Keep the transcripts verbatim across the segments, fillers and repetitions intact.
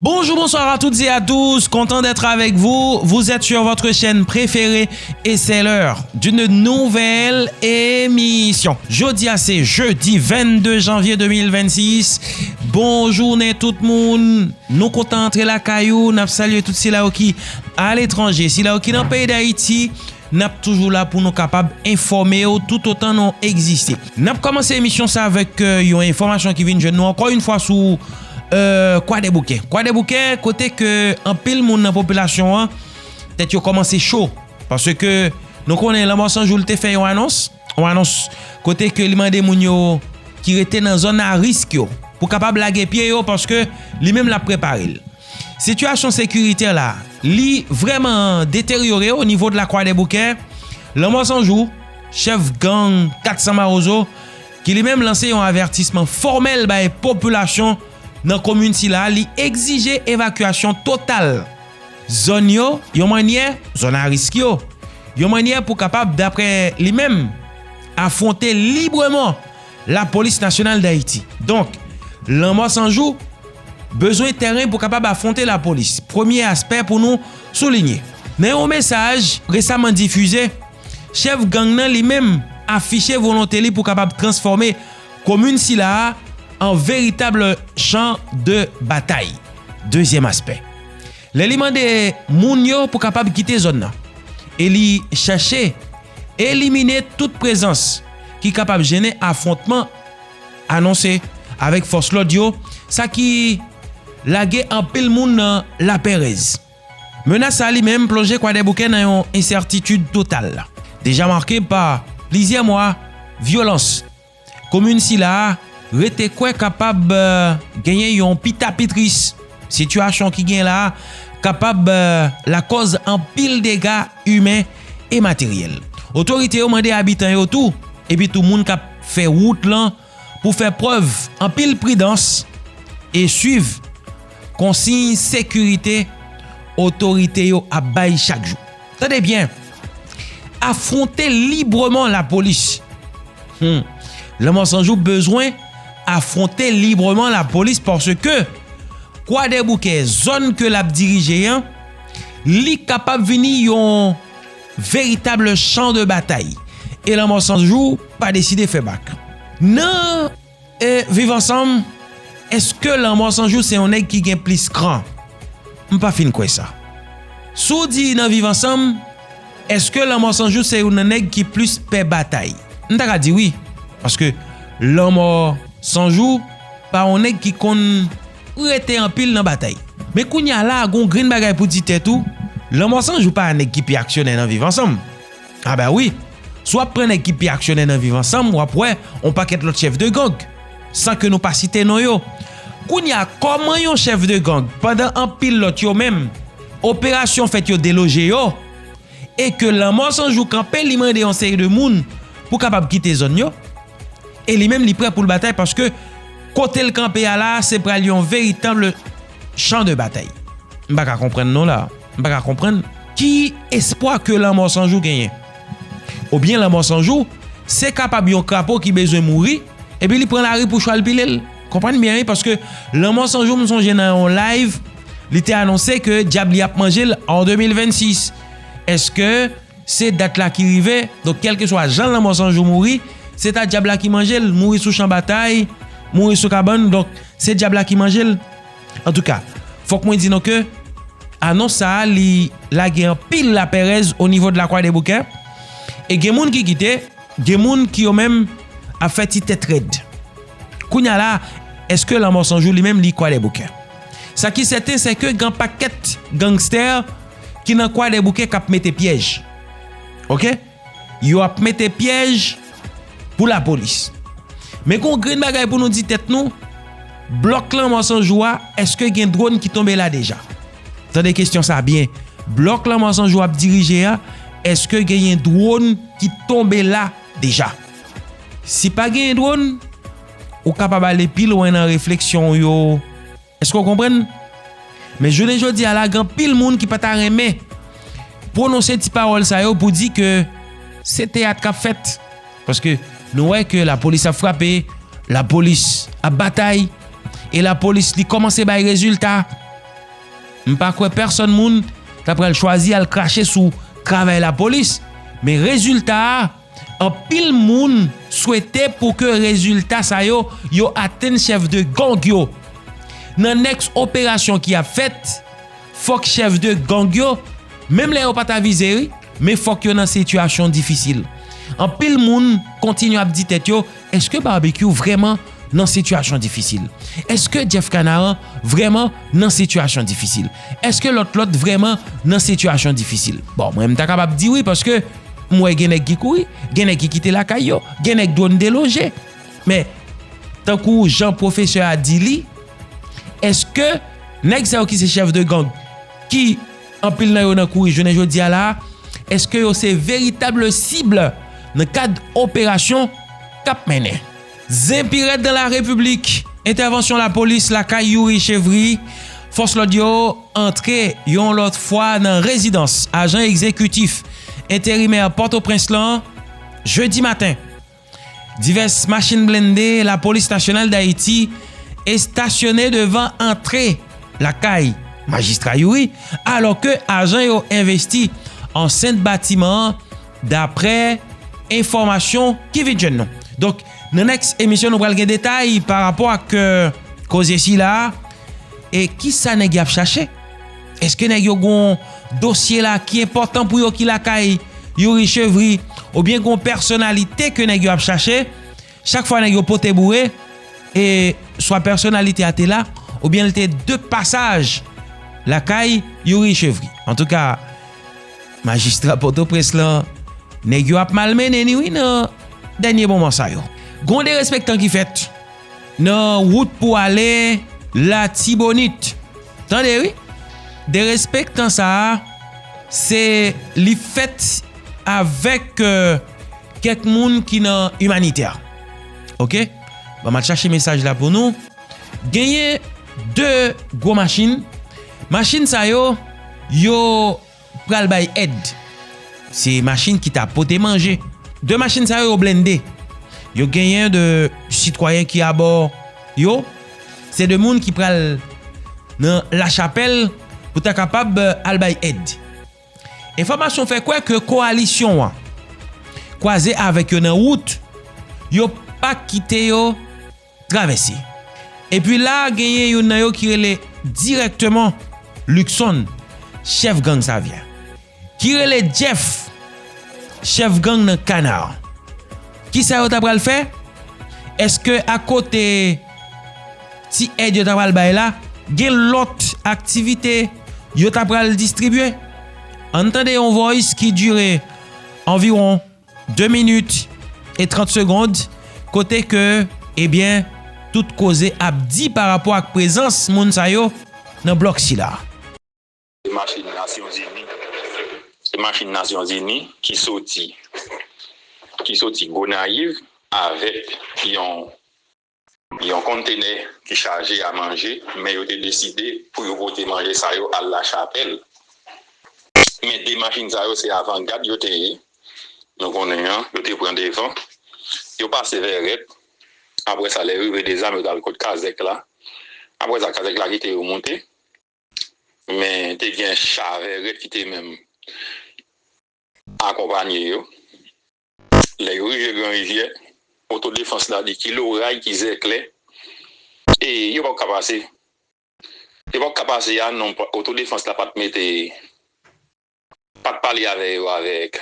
Bonjour, bonsoir à toutes et à tous, content d'être avec vous. Vous êtes sur votre chaîne préférée et c'est l'heure d'une nouvelle émission. Jodi a se jedi vennde janvye de mil vennsis. Bonjou tout moun. Nou kontan antre lakay ou. N ap salye tout sila yo ki aletranje, sila yo ki nan peyi Dayiti. N ap toujou la pou nou kapab enfòme w toutotan nou egziste. N ap kòmanse emisyon sa avèk euh, yon enfòmasyon ki vin jwenn nou ankò yon fwa sou euh, Kwadèboukè. Kwadèboukè, kote ke anpil moun nan popilasyon an, tèt yo kòmanse cho. Paske nou konnen Lanmò San Jou te fè yon anons, yon anons kote ke li mande moun yo ki rete nan zòn a risk yo pou kapab lage pye yo, paske li menm l ap prepare l. Sitiyasyon sekiritè la, li vrèman deteryore o nivo de Lakwadèboukè. Lanmò San Jou, chèf gang kat san Mawozo, ki li menm lanse yon avètisman fòmèl bay popilasyon nan komin sila, li egzije evakyasyon total zòn yo, yon mannyè, zòn a risk yo, yon mannyè pou kapab, daprè li menm, afwonte libreman Lapolis Nasyonal Dayiti. Donk, Lanmò San Jou bezwen tèren pou kapab afwonte lapolis. Premye aspè pou nou soulinye. Nan yon mesaj resaman difize, chèf gang nan li menm afiche volonte li pou kapab transfòme komin sila a an veritab chan de batay. Dezyèm aspè. Lè li mande moun yo pou kapab kite zòn nan, e li chèche elimine tout prezans ki kapab jennen afwontman anonse avèk fòs lòd yo, sa ki lage anpil moun nan lapèrèz. Menas sa li menm plonje Kwadèboukè nan yon ensètitid total, deja make pa plizyè mwa vyolans. Komin sila a rete kwè kapab euh, genyen yon pita pi tris, sitiyasyon ki gen la a kapab euh, lakòz anpil dega imen e materyèl. Otorite yo mande abitan yo tou, epi tou moun k ap fè wout lan, pou fè prèv anpil pridans e swiv konsiy sekirite otorite yo ap bay chak jou. Tande byen, afwonte libreman lapolis. Hmm. Lanmò San Jou bezwen afwonte libreman lapolis paske Kwadèboukè, zòn ke l ap dirije an, li kapab vini yon veritab chan de batay. E Lanmò San Jou pa deside fè bak. Nan e, Viv Ansanm, èske Lanmò San Jou se yon nèg ki gen plis kran? M pa fin kwè sa. Si w di nan Viv Ansanm, èske Lanmò San Jou se youn nan nèg ki plis pè batay? M ta ka di wi. Paske Lanmò San Jou pa yon nèg ki konn rete anpil nan batay. Men kounye a la, gon grenn bagay pou di tèt ou, Lanmò San Jou pa nèg ki pi aksyonè nan Viv Ansanm. A ben wi, si w ap pran nèg ki pi aksyonè nan Viv Ansanm, w ap wè yon pakèt lòt chèf de gang, san ke nou pa site non yo. Kounye a, kòman yon chèf de gang, pandan anpil lòt yo menm, operasyon fèt yo deloje yo, e ke Lanmò San Jou kanpe, li mande yon seri de moun pou kapab kite zòn yo, e li menm li prè pou l batay paske kote l kanpe a la, se pral yon veritab chan de batay. M pa ka konprann non la. M pa ka konprann ki espwa ke Lanmò San Jou genyen. Oubyen Lanmò San Jou, se kapab yon krapo ki bezwen mouri, epi li pran lari pou chwa l pile l. Konprann byen wi, paske Lanmò San Jou, m sonje nan yon live, li te anonse ke dyab li ap manje l an de mil vennsis. Èske se dat la ki rive? Donk, kèlkeswa jan Lanmò San Jou mouri, se ta dyab la ki manje l, mouri sou chan batay, mouri sou kabann, donk, se dyab la ki manje l. Antouka, fòk mwen di nou ke anons sa a, li lage anpil lapèrèz o nivo de Lakwadèboukè. E gen moun ki kite, gen moun ki yo menm ap fè ti tèt rèd. Kounye a la, èske Lanmò San Jou li menm li Kwadèboukè? Sa ki sèten, se ke gen pakèt gangstè ki nan Kwadèboukè k ap mete pyèj. Oke? Yo ap mete pyèj pou lapolis. Men gon grenn bagay pou nou di tèt nou, blòk Lanmò San Jou a, èske gen dwòn ki tonbe la deja? Tande kesyon sa byen. Blòk Lanmò San Jou ap dirije a, èske genyen dwòn ki tonbe la deja? Si pa genyen dwòn, ou kapab ale pi lwen nan refleksyon w yo. Èske w konprann? Men jounen jodi a la, gen anpil moun ki pa ta renmen pwononse ti pawòl sa yo pou di ke se teyat k ap fèt. Paske nou wè ke lapolis ap frape, lapolis ap batay, e lapolis li kòmanse bay rezilta. M pa kwè pèsonn moun ta pral chwazi al krache sou travay lapolis, men rezilta a, anpil moun swete pou ke rezilta sa yo, yo atenn chèf de gang yo. Nan nèks operasyon ki ap fèt, fòk chèf de gang yo, menm lè yo pa ta vize wi, men fòk yo nan sitiyasyon difisil. Anpil moun kontinye ap di tèt yo, èske Barbecue vrèman nan sitiyasyon difisil? Èske Jeff Canaran vrèman nan sitiyasyon difisil? Èske lòt lòt vrèman nan sitiyasyon difisil? Bon, mwen m ta kapab di wi, paske m wè gen nèg ki kouri, gen nèg ki kite lakay yo, gen nèg dwòn deloje. Men, tankou jan pwofesè a di li, èske nèg sa yo ki se chèf de gang, ki anpil nan yo nan kouri jounen jodi a la, èske yo se veritab sib nan kad operasyon k ap mennen? Zen pi rèd nan la Repiblik, entèvansyon lapolis lakay Youri Chevry, fòs lòd yo antre yon lòt fwa nan rezidans ajan egzekitif enterimè Pòtoprens lan jedi maten. Divès machin blende Lapolis Nasyonal Dayiti estasyone devan antre lakay majistra Youri, alò ke ajan yo envesti ansent batiman an, daprè enfòmasyon ki vin jwenn nou. Donk, nan nèks emisyon, nou pral gen detay pa rapò ak, euh, koze sila a. E kisa nèg y ap chache? Èske nèg yo gon dosye la ki enpòtan pou yo ki lakay Youri Chevry, oubyen gon pèsonalite ke nèg yo ap chache? Chak fwa nèg yo pote boure, e swa pèsonalite a te la, oubyen l te de pasaj lakay Youri Chevry. Antouka, majistra Pòtoprens lan, nèg yo ap malmennen ni wi nan dènye moman sa yo. Gon derespektan ki fèt nan wout pou ale Latibonit. Tande wi, derespektan sa a, se li fèt avèk, euh, kèk moun ki nan imanitè. Oke? Ban m al chache mesaj la pou nou. Genyen de gwo machin. Machin sa yo, yo pral bay èd. Se machin ki ta pote manje. De machin sa yo, yo blende. Yo genyen de sitwayen ki abò yo. Se de moun ki pral nan Lachapèl pou ta kapab, euh, al bay èd. Enfòmasyon fè kwè ke kowalisyon an kwaze avèk yo nan wout, yo pa kite yo travèse. Epi la, genyen youn nan yo ki rele dirèkteman Luckson, chèf gang Savyen, ki rele Jeff, chèf gang nan Kana. Kisa yo ta pral fè? Èske akote ti èd yo ta pral bay la, gen lòt aktivite yo ta pral distribye? Ann tande yon voice ki dire anviwon de minit e trant segond, kote ke, ebyen, tout koze ap di pa rapò ak prezans moun sa yo nan blòk sila. Se machin Nasyonzini, se machin Nasyonzini ki soti, ki soti Gonayiv avèk yon, yon kontenè ki chaje a manje, men yo te deside pou yo pote manje sa yo al Lachapèl. Men de machin sa yo se avangad yo te ye. Nou konnen an, yo te pran devan. Yo pase Vèrèt. Apre sa, lè yo rive Dezam, yo t al kot kazèk la. Apre sa, kazèk la kite yo moute. Men te gen cha Vèrèt ki te menm akonpanye yo. Lè yo rive Gran Rivyè, otodefans la di ki loray, ki zèklè, e yo p ap ka pase. Yo p ap ka pase a non, otodefans la pa t mete, pa t pale avè yo avèk,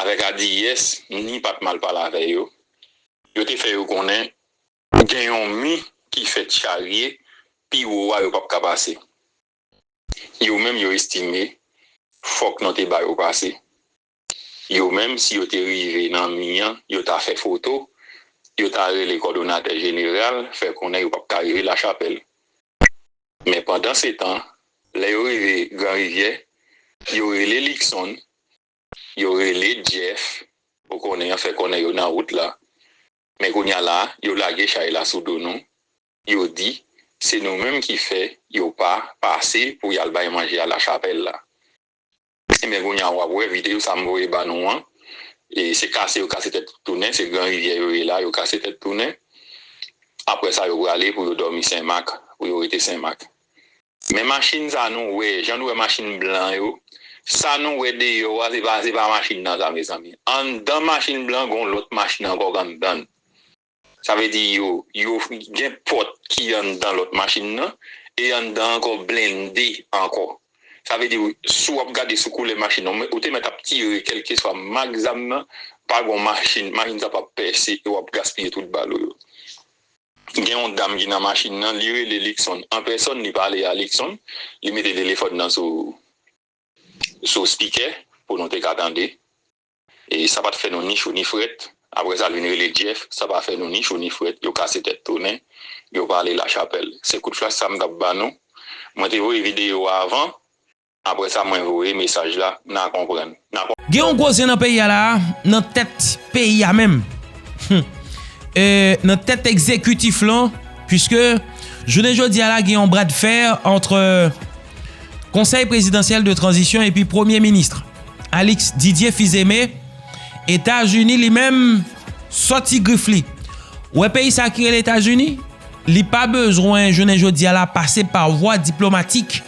avèk adiyès, ni pa t mal pale avè yo. Yo te fè yo konnen gen yon mi ki fèt charye pi wo a, yo p ap ka pase. Yo menm yo estime fòk nou te ba yo pase. Yo menm, si yo te rive nan mi an, yo ta fè foto, yo ta rele kòdonatè jeneral, fè konnen yo p ap ka rive Lachapèl. Men pandansetan, lè yo rive Gran Rivyè, yo rele Luckson, yo rele Jeff, ou konnen an, fè konnen yo nan wout la. Men kounye a la, yo lage chay la sou do nou. Yo di, se nou menm ki fè yo pa pase pou y al bay manje a Lachapèl la. Ebyen, kounye a w ap wè videyo sa m voye ba nou an. E se kase yo kase tèt tounen, se Gran Rivyè yo ye la, yo kase tèt tounen. Apre sa, yo prale pou yo dòmi Senmak, pou yo rete Senmak. Men machin sa nou wè, jan nou wè machin blan yo, sa nou wè deyò a, se pa, se pa machin nan sa, mezanmi. Anndan machin blan, gon lòt machin ankò k anndan l. Sa vle di yo, yo gen pòt ki anndan lòt machin nan, e anndan ankò blende ankò. Sa vle di, si w ap gade sou koulè machin nan, ou te mèt ap tire, kèlkeswa mak zam nan, pa gon machin, machin sa p ap pèse, e w ap gaspiye tout bal ou yo. Gen yon dam ki nan machin nan, li rele Luckson an pèsòn, li pale a Luckson, li mete telefòn nan sou, sou spikè pou nou te ka tande. E sa pa t fè nou ni cho ni frèt. Apre sa, l vin rele Jeff, sa pa fè nou ni cho ni frèt. Yo kase tèt tounen, yo pale Lachapèl. Se kout flach sa m t ap ba nou. Mwen te voye videyo a avan, apre sa, mwen voye mesaj la, n a konprann. N a konprann. Gen yon gwo zen nan peyi a la, nan tèt peyi a menm. Hum. E, nan tèt egzekitif lan, puiske jounen jodi a la, gen yon bras de fer entre Konsèy Prezidansyèl de Tranzisyon epi Premye Minis Alix Didier Fils-Aimé, Etazini li menm sòti grif li. Ou wè peyi sa ki rele Etazini, li pa bezwen jounen jodi a la pase pa vwa diplomatik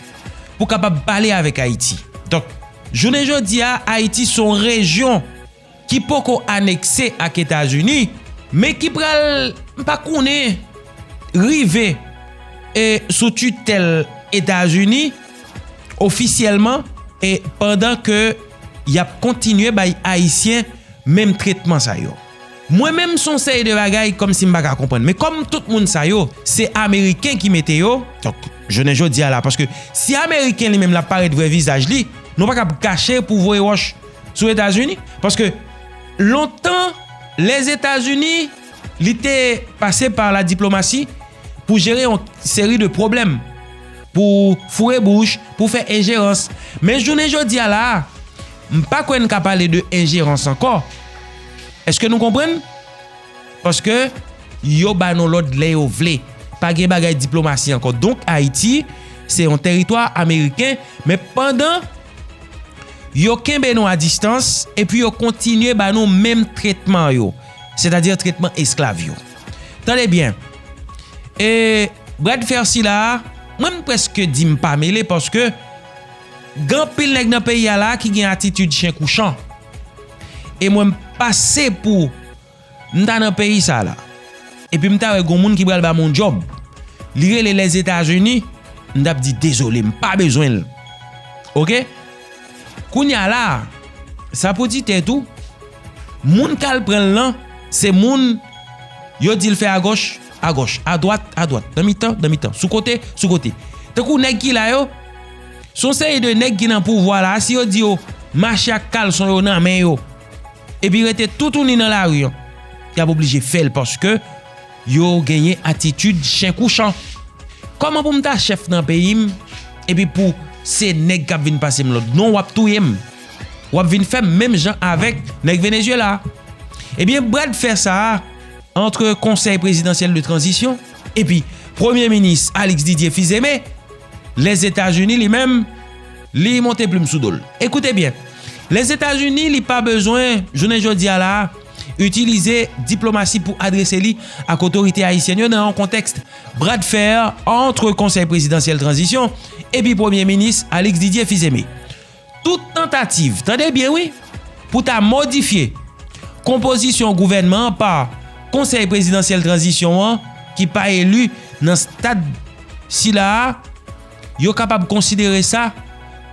pou kapab pale avèk Ayiti. Donk, jounen jodi a, Ayiti se yon rejyon ki poko anekse ak Etazini, men ki pral, m pa konnen, rive e sou titèl Etazini ofisyèlman, e pandan ke y ap kontinye bay Ayisyen menm tretman sa yo. Mwen menm, se yon seri de bagay kòmsi m pa ka konprann. Men kòm tout moun sa yo, se Ameriken ki mete yo, donk, jounen jodi a la, paske si Ameriken li menm l ap parèt vrè vizaj li, nou pa kab kache pou voye wòch sou Etazini. Paske lontan, Lèzetazini, li te pase pa ladiplomasi pou jere yon seri de pwoblèm, pou foure bouch, pou fè enjerans. Men jounen jodi a la, m pa kwè n ka pale de enjerans ankò. Èske nou konprann? Paske yo ba nou lòd lè yo vle. Pa gen bagay diplomasi ankò. Donk, Ayiti, se yon tèritwa ameriken, men pandan yo kenbe nou a distans, epi yo kontinye ba nou menm tretman yo, sètadi tretman esklav yo. Tande byen, e bras de fer sila a, mwen m prèske di m pa mele, paske gen anpil nèg nan peyi a la ki gen atitid chen kou chan. E mwen m pase pou m ta nan peyi sa la, epi m ta wè gon moun ki pral ba m yon djòb, li rele Lèzetazini, m t ap di dezole, m pa bezwen l. Oke? Kounye a la, sa pou di tèt ou, moun k al pran l lan, se moun yo di l fè agòch, agòch, adwat, adwat, nan mitan, nan mitan, sou kote, sou kote. Tankou nèg ki la yo, se yon seri de nèg ki nan pouvwa la, si yo di yo mache ak kalson yo nan men yo, epi rete toutouni nan lari an, y ap oblije fè l paske yo genyen atitid chen kou chan. Kòman pou m ta chèf nan peyi m, epi pou se nèg k ap vin pase m lòd? Non, w ap touye m. W ap vin fè m menm jan avèk nèg Venezuela. Ebyen, bras de fer sa a, antre Konsèy Prezidansyèl de Tranzisyon epi Premye Minis Alix Didier Fils-Aimé, Lèzetazini li menm, li monte plim sou do l. Ekoute byen, Lèzetazini, li pa bezwen, jounen jodi a la, itilize diplomasi pou adrese li ak otorite ayisyèn yo nan yon kontèks bras de fer antre Konsèy Prezidansyèl Tranzisyon epi Premye Minis Alix Didier Fils-Aimé. Tout tantativ, tande byen wi, pou ta modifye konpozisyon gouvènman an pa Konsèy Prezidansyèl Tranzisyon an ki pa eli nan stad sila a, yo kapab konsidere sa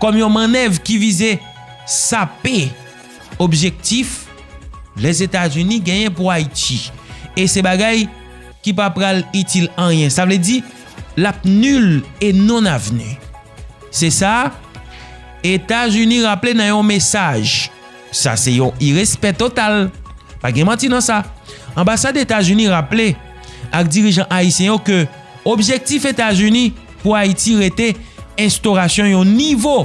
kòm yon mannèv ki vize sape objektif Lèzetazini genyen pou Ayiti. E se bagay ki pa pral itil anyen. Sa vle di, l ap nil e non avni. Se sa Etazini raple nan yon mesaj. Sa se yon irespè total. Pa gen manti nan sa. Anbasad Etazini raple ak dirijan ayisyen yo ke objektif Etazini pou Ayiti rete enstorasyon yon nivo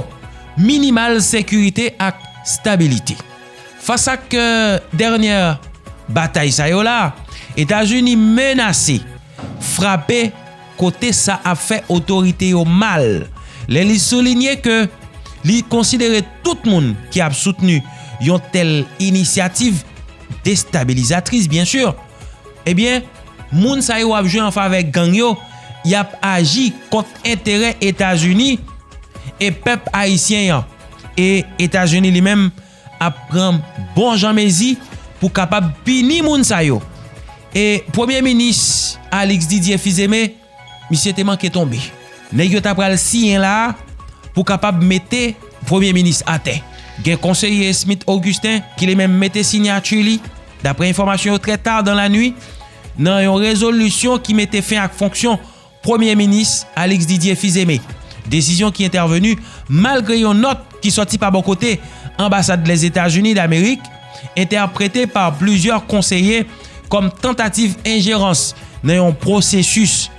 minimal sekirite ak stabilite. Fas ak, euh, dènyè batay sa yo la, Etazini menase frape kote sa ap fè otorite yo mal, lè li soulinye ke li konsidere tout moun ki ap soutni yon tèl inisyativ destabilizatris, byen si, ebyen, moun sa yo ap jwe an favè gang yo, y ap aji kont enterè Etazini e pèp ayisyen an. E Etazini li menm ap pran bon jan mezi pou kapab pini moun sa yo. E Premye Minis Alix Didier Fils-Aimé, misye te manke tonbe. Nèg yo ta pral siyen la a pou kapab mete Premye Minis atè. Gen konseye Smith Augustin ki li menm mete siyati li, daprè enfòmasyon yo, trè ta dan lanwi, nan yon rezolisyon ki mete fen ak fonksyon Premye Minis Alix Didier Fils-Aimé. Desizyon ki entèveni malgre yon nòt ki sòti pa bò kote Anbasad Lèzetazini Damerik, entèprete pa plizyè konseye kòm tantativ enjerans nan yon pwosesis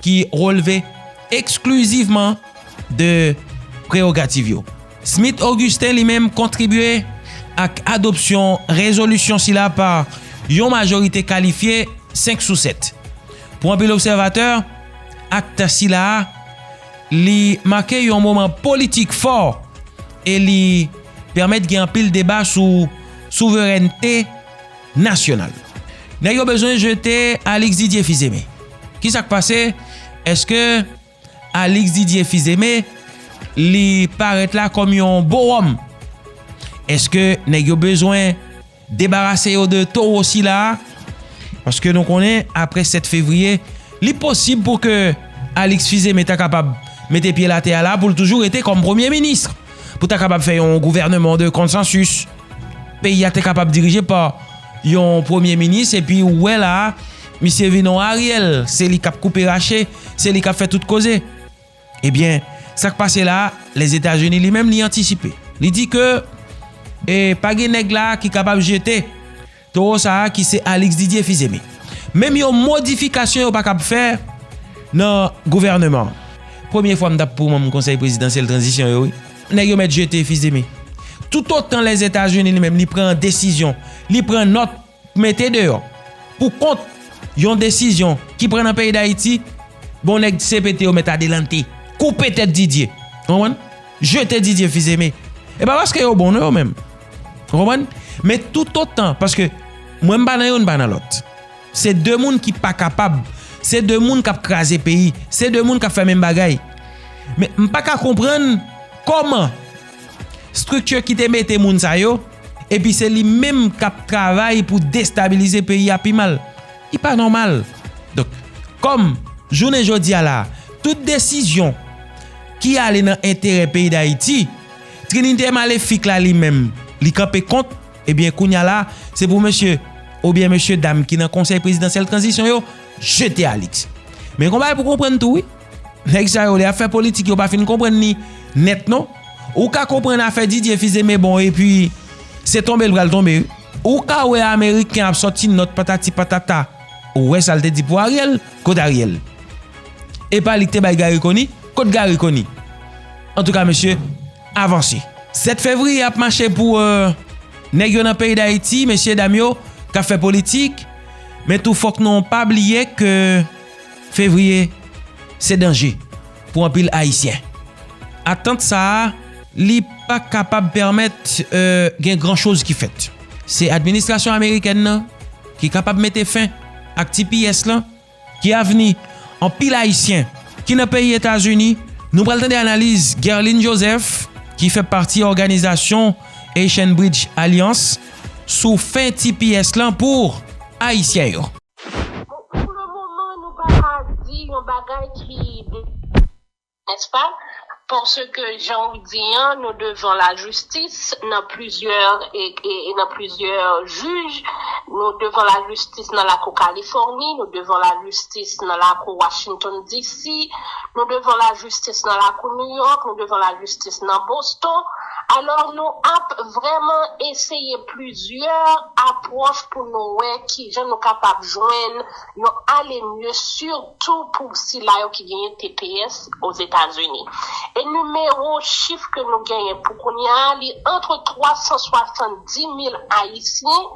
ki relve eksklizivman de prerogativ yo. Smith Augustin li menm kontribye ak adopsyon rezolisyon sila pa yon majorite kalifye, senk sou sèt. Pou anpil obsèvatè, akt sila a, li make yon moman politik fò e li pèmèt gen anpil deba sou souverènte nasyonal. Nèg yo bezwen jete Alix Didier Fils-Aimé. Kisa k pase? Èske Alix Didier Fils-Aimé li parèt la kòm yon bowòm? Èske nèg yo bezwen debarase yo de towo sila a? Paske nou konnen, apre sèt fevriye, li posib pou ke Alix Fils-Aimé ta kapab mete pye l atè a la pou l toujou rete kòm premye minis, pou ta kapab fè yon gouvèneman de konsansis. Peyi a te kapab dirije pa yon premye minis, epi ou wè la a, misye vin yon Ariel, se li k ap koupe rache, se li k ap fè tout koze. Ebyen, sa k pase la a, Lèzetazini li menm li antisipe. Li di ke e pa gen nèg la a ki kapab jete towo sa a ki se Alix Didier Fils-Aimé. Menm yon modifikasyon yo pa kab fè nan gouvèneman an. Premye fwa m t ap pou manm Konsèy Prezidansyèl Tranzisyon yo, wi. Nèg yo mèt jete Fils-Aimé. Toutotan Lèzetazini li menm li pran desizyon, li pran nòt, mete deyò pou kont yon desizyon ki pran nan peyi Dayiti, bon, nèg C P T yo mèt adelante, koupe tèt Didier. Ou konprann? Jete Didier Fils-Aimé. E pa paske yo bon non yo menm. Ou konprann? Men toutotan, paske mwen m pa nan youn, m pa nan lòt. Se de moun ki pa kapab. Se de moun k ap kraze peyi. Se de moun k ap fè menm bagay. Men m pa ka konprann kòman estrikti ki te mete moun sa yo, epi se li menm k ap travay pou destabilize peyi a pi mal. Li pa nòmal. Donk, kòm jounen jodi a la, tout desizyon ki ale nan enterè peyi Dayiti, Trinite Malefik la li menm, li kanpe kont, ebyen, kounye a la, se pou mesye oubyen mesye dam ki nan Konsèy Prezidansyèl Tranzisyon yo jete Alix. Men yon bagay pou konprann tou, wi. Nèg sa yo, lè y ap fè politik, yo pa fin konprann li nèt, non. Ou ka konprann afè Didier Fils-Aimé bon, epi se tonbe l pral tonbe, wi. Ou ka wè Ameriken ap sòti nòt patati patata. Ou wè sa l te di pou Ariel? Kot Ariel? E pa li k te bay Garry Conille? Kot Garry Conille? Antouka, mesye, avanse. Sèt fevriye ap mache pou, euh, nèg yo nan peyi Dayiti, mesye dam yo, k ap fè politik. Men tou, fòk nou pa bliye ke fevriye se danje pou anpil Ayisyen. Atant sa a, li pa kapab pèmèt, euh, gen gran choz ki fèt. Se administrasyon amerikèn nan ki kapab mete fen ak T P S lan, ki avni anpil Ayisyen ki nan peyi Etazini. Nou pral tande analiz Guerline Joseph, ki fè pati òganizasyon Haitian Bridge Alliance, sou fen T P S lan pou Ayisyen yo. Bon, pou le moman, nou pa ka di yon bagay ki, n'est-ce pas? Paske, jan ou di an, nou devan lajistis nan plizyè, e, e, e nan plizyè jij. Nou devan lajistis nan lakou Kalifòni, nou devan lajistis nan lakou Washington D C, nou devan lajistis nan lakou New York, nou devan lajistis nan Boston. Alò, nou ap vrèman eseye plizyè apwòch pou nou wè kijan nou kapab jwenn yon ale mye, sitou pou sila yo ki genyen T P S Ozetazini. E nimewo chif ke nou genyen pou kounye a, li antre twa san swasanndis mil Ayisyen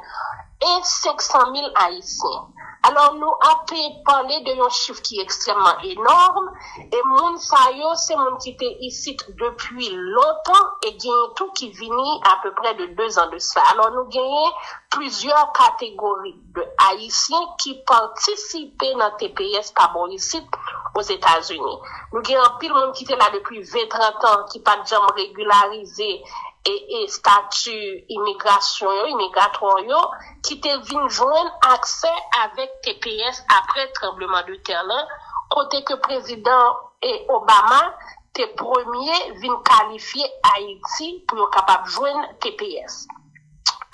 e senk san mil Ayisyen. Alò, nou ape pale de yon chif ki ekstrèmman enòm, e moun sa yo, se moun ki te isit depi lontan, e genyen tou ki vini apeprè de de zan de sa. Alò, nou genyen plizyè kategori de Ayisyen ki patisipe nan T P S pa bò isit, Ozetazini. Nou gen anpil moun ki te la depi ven, trant an, ki pa t janm regilarize e, e estati imigrasyon yo, imigratwa yo, ki te vin jwenn aksè avèk T P S apre tranbleman de tè lan, kote ke prezidan e Obama te premye vin kalifye Ayiti pou yo kapab jwenn T P S.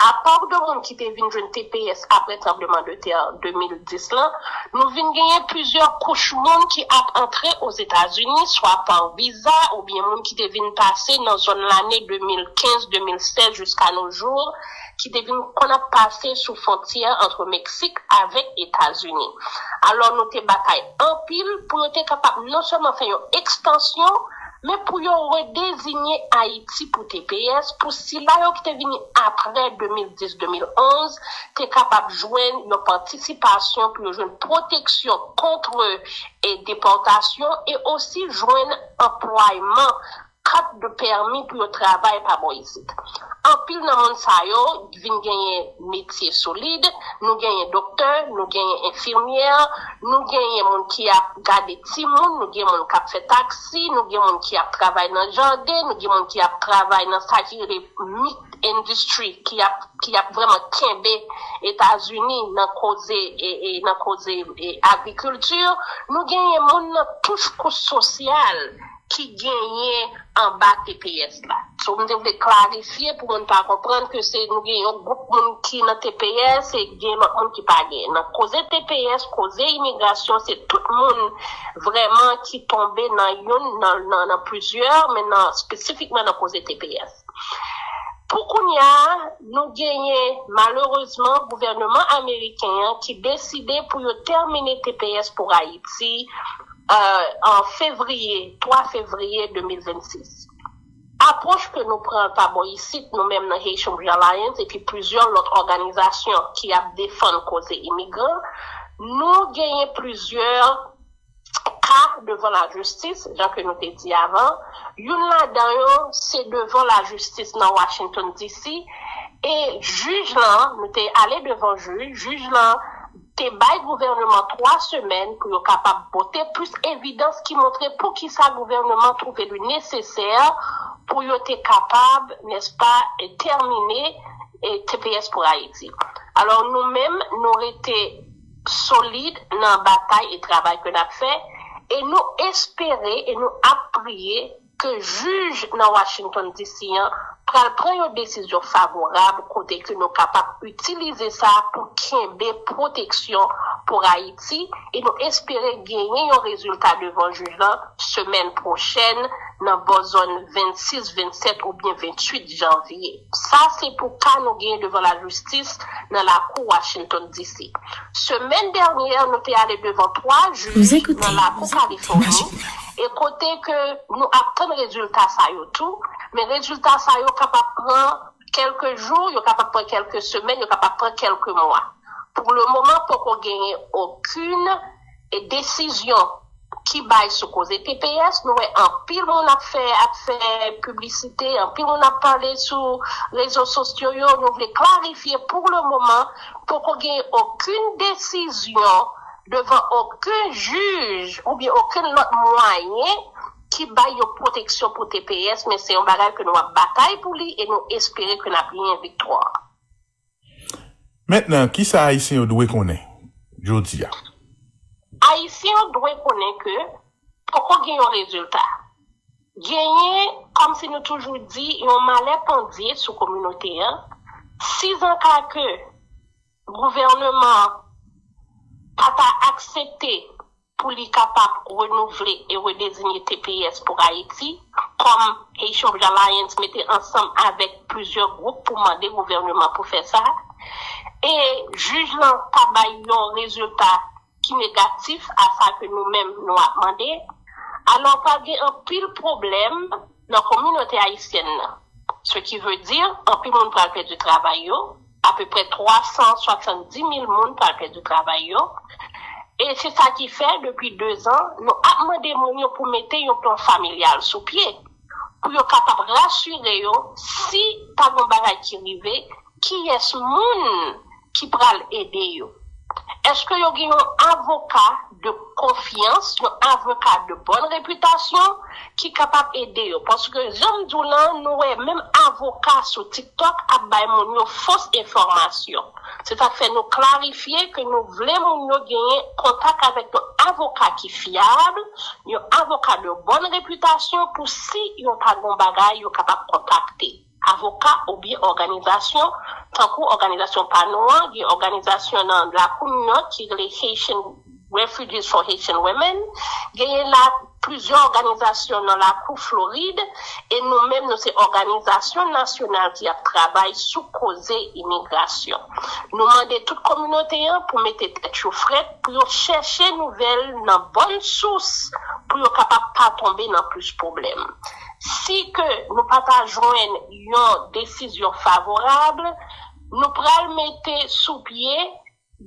Apa de moun ki te vin jwenn T P S apre tranbleman de tè de mil dis lan, nou vin genyen plizyè kouch moun ki ap antre Ozetazini, swa pa viza, oubyen moun ki te vin pase nan zòn lane de mil kenz, de mil sèz jiska no jou, ki te vin konn ap pase sou fwontyè ant Meksik avèk Etazini. Alò, nou te batay anpil pou yo te kapab non sèlman fè yon ekstansyon, men pou yo redezinye Ayiti pou T P S, pou sila yo ki te vini apre de mil dis, de mil onz, te kapab jwenn yon patisipasyon, pou yo jwenn pwoteksyon kont e depòtasyon e osi jwenn anplwayman, kat de pèmi pou yo travay pa bò isit. Anpil nan moun sa yo vin genyen metye solid, nou genyen doktè, nou genyen enfimyè, nou genyen moun ki ap gade timoun, nou gen moun k ap fè taksi, nou gen moun ki ap travay nan jaden, nou gen moun ki ap travay nan sa ki rele meat industry, ki ap, ki ap vrèman kenbe Etazini nan koze, e, e, nan koze, e, agrikilti. Nou genyen moun nan tout kouch sosyal ki genyen anba T P S la. So, m te vle klarifye pou moun pa konprann ke se nou gen yon gwoup moun ki nan T P S e gen lòt moun ki pa gen. Nan koze T P S, koze imigrasyon, se tout moun vrèman ki tonbe nan youn, nan, nan, nan plizyè, men nan, espesifikman nan koze T P S. Pou kounye a, nou genyen, malerezman, gouvènman ameriken an ki deside pou yo tèmine T P S pou Ayiti, euh, an fevriye, twa fevriye de mil vennsis. Apwòch ke nou pran pa bò isit, nou menm nan Haitian Bridge Alliance, epi plizyè lòt òganizasyon ki ap defann koze imigran, nou genyen plizyè ka devan lajistis, jan ke nou te di avan. Youn ladan yo, se devan lajistis nan Washington D C, e jij lan, nou te ale devan jij, jij lan te bay gouvènman twa semèn pou yo kapab pote plis evidans ki montre poukisa gouvènman twouve li nesesè pou yo te kapab, nèspa, tèmine, e, T P S pou Ayiti. Alò, nou menm, nou rete solid nan batay e travay ke n ap fè, e nou espere e nou ap priye ke jij nan Washington D C an pral pran yon desizyon favorab kote ke nou kapab itilize sa pou kenbe pwoteksyon pou Ayiti, e nou espere genyen yon rezilta devan jij lan semèn pwochèn nan bò zòn vennsis, vennsèt oubyen venntuit janvye. Sa se pou ka nou genyen devan lajistis nan lakou Washington D C. Semèn dènyè, nou te ale devan twa jij nan lakou Kalifòni, e kote ke nou ap tann rezilta sa yo tou, men rezilta sa yo kapab pran kèlke jou, yo kapab pran kèlke semèn, yo kapab pran kèlke mwa. Pou le moman, poko genyen okenn, e, desizyon ki bay sou koze T P S. Nou wè anpil moun ap fè, ap fè piblisite, anpil moun ap pale sou rezo sosyo yo. Nou vle klarifye, pou le moman, poko gen okenn desizyon devan okenn jij oubyen okenn lòt mwayen ki bay yon pwoteksyon pou T P S, men se yon bagay ke nou ap batay pou li e nou espere ke n ap genyen viktwa. Mentnan, kisa Ayisyen yo dwe konnen jodi a? Ayisyen yo dwe konnen ke poko gen yon rezilta. Genyen, kòmsi nou toujou di, yon malè pandye sou kominote an. Sizanka ke gouvènman pa ta aksepte pou li kapab renouvle e redezinye T P S pou Ayiti, kòm Haitian Bridge Alliance mete ansanm avèk plizyè gwoup pou mande gouvènman pou fè sa, e jij lan pa bay yon rezilta ki negatif a sa ke nou menm nou ap mande, alò pral gen anpil pwoblèm nan kominote ayisyèn nan. Ce qui veut dire, anpil moun pral pèdi travay yo, apeprè twa san swasanndis mil moun pral pèdi travay yo. E se sa ki fè, depi de zan, nou ap mande moun yo pou mete yon plan familyal sou pye, pou yo kapab rasire yo, si ta gen bagay ki rive, kiyès moun ki pral ede yo? Èske yo gen yon avoka de konfyans, yon avoka de bòn repitasyon ki kapab ede yo? Paske jan m di w lan, nou wè menm avoka sou TikTok ap bay moun yo fos enfòmasyon. Se sa k fè nou klarifye ke nou vle moun yo genyen kontak avèk yon avoka ki fyab, yon avoka de bòn repitasyon pou si yo ta gen yon bagay yo kapab kontakte avoka oubyen òganizasyon, tankou òganizasyon pa nou an, gen òganizasyon nan lakou New York ki rele Haitian Refugees for Haitian Women, genyen la plizyè òganizasyon nan lakou Florid, e nou menm nou se òganizasyon nasyonal ki ap travay sou koze imigrasyon. Nou mande tout kominote an pou mete tèt yo frèt, pou yo chèche nouvèl nan bòn sous, pou yo kapab pa tonbe nan plis pwoblèm. Si ke nou pa ta jwenn yon desizyon favorab, nou pral mete sou pye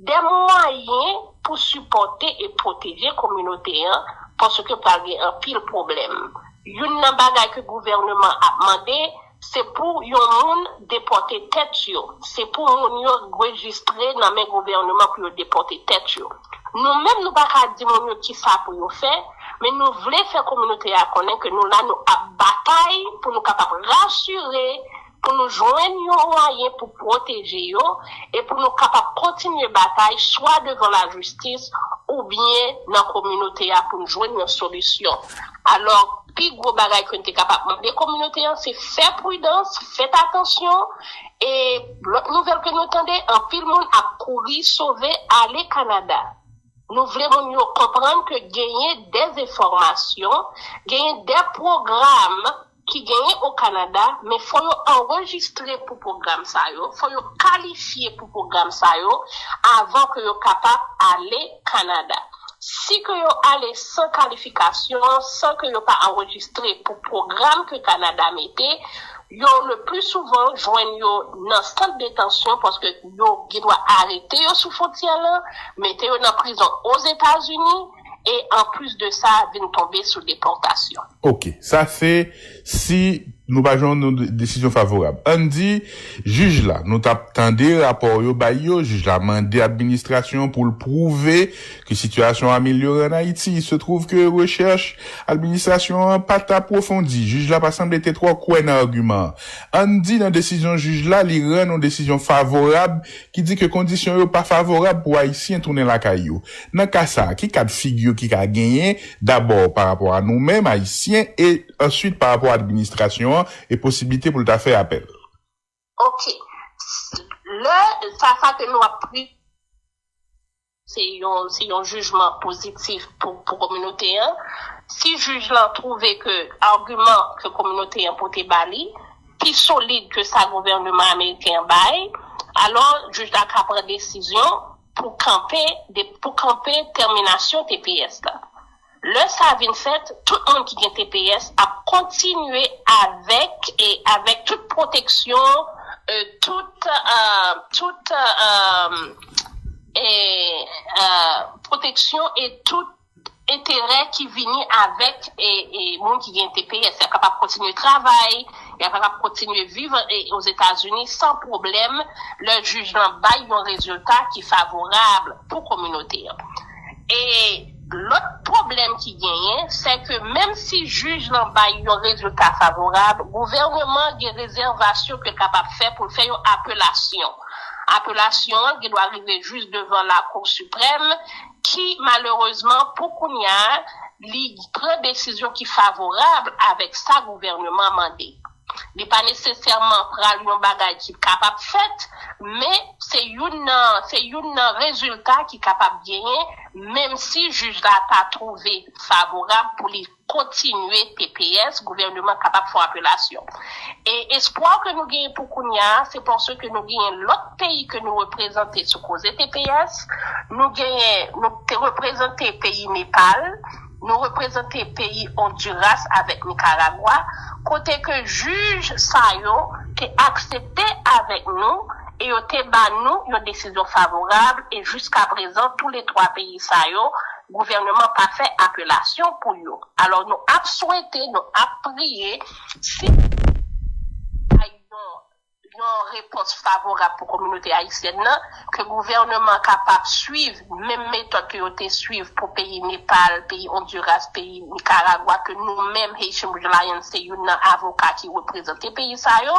de mwayen pou sipòte e pwoteje kominote an, paske pral gen anpil pwoblèm. Youn nan bagay ke gouvènman ap mande, se pou yon moun depòte tèt yo. Se pou moun yo rejistre nan men gouvènman pou yo depòte tèt yo. Nou menm, nou pa ka di moun yo kisa pou yo fè, men nou vle fè kominote a konnen ke nou la, nou ap batay pou nou kapab rasire, pou nou jwenn yon mwayen pou pwoteje yo e pou nou kapab kontinye batay swa devan lajistis oubyen nan kominote a pou n jwenn yon solisyon. Alò, pi gwo bagay ke n te kapab mande kominote an, se fè pridans, fèt atansyon, e lòt nouvèl ke nou tande, anpil moun ap kouri sove ale Kanada. Nou vle moun yo konprann ke genyen dezenfòmasyon, genyen de pwogram ki genyen o Kanada, men fò yo anrejistre pou pwogram sa yo, fò yo kalifye pou pwogram sa yo avan ke yo kapab ale Kanada. Si ke yo ale san kalifikasyon, san ke yo pa anrejistre pou pwogram ke Kanada mete, yo le pli souvan jwenn yo nan sant detansyon paske yo gendwa arete yo sou fwontyè lan, mete yo nan prizon Ozetazini, e anplis de sa, vin tonbe sou depòtasyon. Ok, sa se si nou pa jwenn yon desizyon favorab. Ann di, jij la, nou t ap tande rapò yo bay yo, jij la mande administrasyon an pou l pwouve ke sitiyasyon an amelyore ann Ayiti. Il se trouve ke rechèch administrasyon an pa t apwofondi. Jij la pa sanble te twò kwè nan agiman an. Ann di, nan desizyon jij la, li rann yon desizyon favorab ki di ke kondisyon yo pa favorab pou Ayisyen tounen lakay yo. Nan ka sa a, ki ka d figi ki ka genyen, dabò pa rapò a nou menm, Ayisyen, e answit pa rapò a administrasyon an e posiblite pou l ta fè apèl? Ok. Lè sa, sa ke nou ap pri se yon, se yon jijman pozitif pou, pou kominote an. Si jij lan twouve ke agiman ke kominote an pote ba li pi solid ke sa gouvènman ameriken an bay, alò jij la ka pran desizyon pou kanpe, de, pou kanpe tèminasyon T P S la. Lè sa vin fèt, tout moun ki gen T P S ap kontinye avèk, e avèk tout pwoteksyon, e tout, e, tout, e, e, e, pwoteksyon e tout enterè ki vini avèk, e, e, moun ki gen T P S. Y ap kapab kontinye travay, y ap kapab kontinye viv, e, Ozetazini san pwoblèm lè jij lan bay yon rezilta ki favorab pou kominote an. E lòt pwoblèm ki genyen, se ke menm si jij lan bay yon rezilta favorab, gouvènman gen rezèvasyon ke l kapab fè pou l fè yon apelasyon. Apelasyon an gendwa rive jis devan Lakou Siprèm, ki malerezman, pou kounye a, li pran desizyon ki favorab avèk sa gouvènman mande. Li pa nesesèman pral yon bagay ki kapab fèt, men se youn nan, se youn nan rezilta ki kapab genyen, menm si jij la ta twouve favorab pou li kontinye T P S, gouvènman kapab fè apelasyon. E espwa ke nou genyen pou kounye a, se paske nou genyen lòt peyi ke nou reprezante sou koze T P S. Nou genyen, nou te reprezante peyi Nepal, nou reprezante peyi Honduras avèk Nikaragwa, kote ke jij sa yo te aksepte avèk nou e yo te ba nou yon desizyon favorab, e jiska prezan, tou le twa peyi sa yo, gouvènman pa fè apelasyon pou yo. Alò, nou ap swete, nou ap priye, si yon, yon, yon repons favorab pou kominote ayisyèn nan, ke gouvènman an kapab swiv menm metòd ke yo te swiv pou peyi Nepal, peyi Ondiras, peyi Nikaragwa, ke nou menm Haitian Bridge Alliance se youn nan avoka ki reprezante peyi sa yo.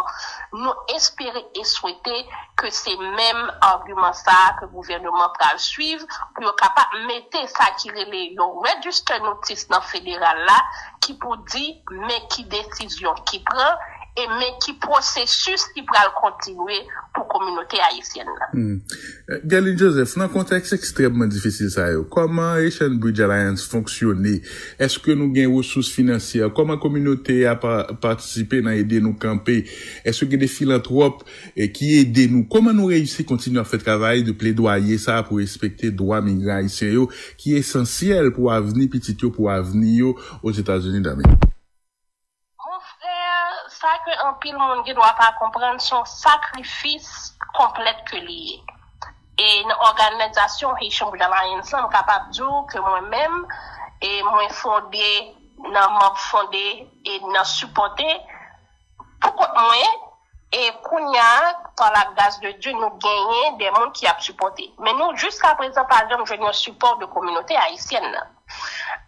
Nou espere e swete ke se menm agiman sa a ke gouvènman an pral swiv pou yo kapab mete sa ki rele yon register notice nan federal la, ki pou di men ki desizyon ki pran e men ki pwosesis ki pral kontinye pou kominote ayisyèn nan. Guerline Joseph, nan kontèks ekstrèmman difisil sa yo, kòman Haitian Bridge Alliance fonksyone? Èske nou gen resous finansyè? Kòman kominote a pa patisipe nan ede nou kanpe? Èske gen de filantwòp ki ede nou? Kòman nou reyisi kontinye ap fè travay de pledwaye sa pou respekte dwa migran ayisyen yo ki esansyèl pou avni pitit yo, pou avni yo Ozetazini Damerik? Mon frè, sa ke anpil moun gen dwa pa konprann, se yon sakrifis konplèt ke li ye. E nan òganizasyon Haitian Bridge Alliance lan, m kapab di w ke mwen menm, e mwen fonde nan manm fonde e nan sipòte pou kont mwen. E kounye a, pa la gras de Dye, nou genyen de moun ki ap sipòte. Men nou, jiska prezan, pa janm jwenn yon sipò de kominote ayisyèn nan.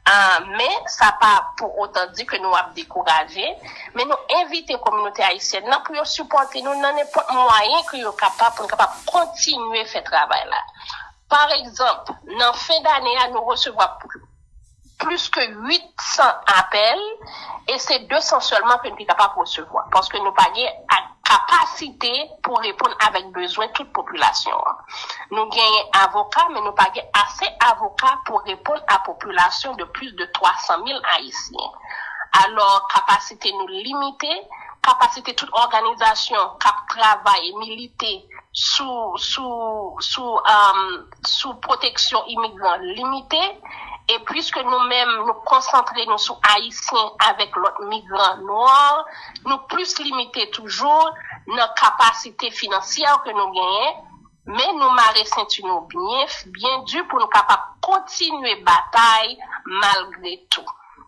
Uh, men sa pa pou otan di ke nou ap dekouraje, men nou envite kominote ayisyèn nan pou yo sipòte nou nan nenpòt mwayen ke yo kapab pou nou kapab kontinye fè travay la. Pa egzanp, nan fen dane a, nou resevwa plis ke uit san apèl e se de san sèlman ke nou te kapab resevwa paske nou pa gen kapasite pou reponn avèk bezwen tout popilasyon an. Nou genyen avoka, men nou pa gen ase avoka pou reponn a popilasyon de plis de twa san mil Ayisyen. Alò, kapasite nou limite, kapasite tout òganizasyon k ap travay e milite sou sou sou um, sou pwoteksyon imigran limite. E pliske nou menm nou konsantre nou sou Ayisyen avèk lòt migran nwa, nou plis limite toujou nan kapasite finansyè ke nou genyen, men nou mare senti nou byen byen di pou nou kapab kontinye batay malgre tou.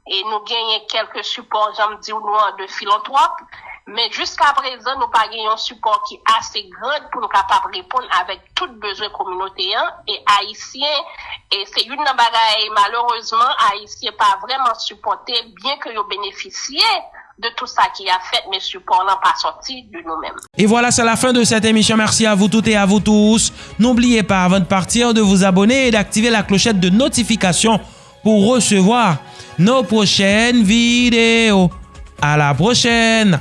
E nou genyen kèlke sipò, jan m di w nou an, de filantwòp, men jiska prezan nou pa gen yon sipò ki ase grand pou nou kapab reponn avèk tout bezwen kominote an. E ayisyen, e se youn nan bagay malerezman ayisyen pa vrèman sipòte, byen ke yo benefisye de tout sa ki ap fèt, men sipò lan pa sòti de nou menm. Et voilà, c'est la fin de cette émission. Merci à vous toutes et à vous tous. N'oubliez pas, avant de partir, de vous abonner et d'activer la clochette de notification pour recevoir nos prochaines vidéos. À la prochaine!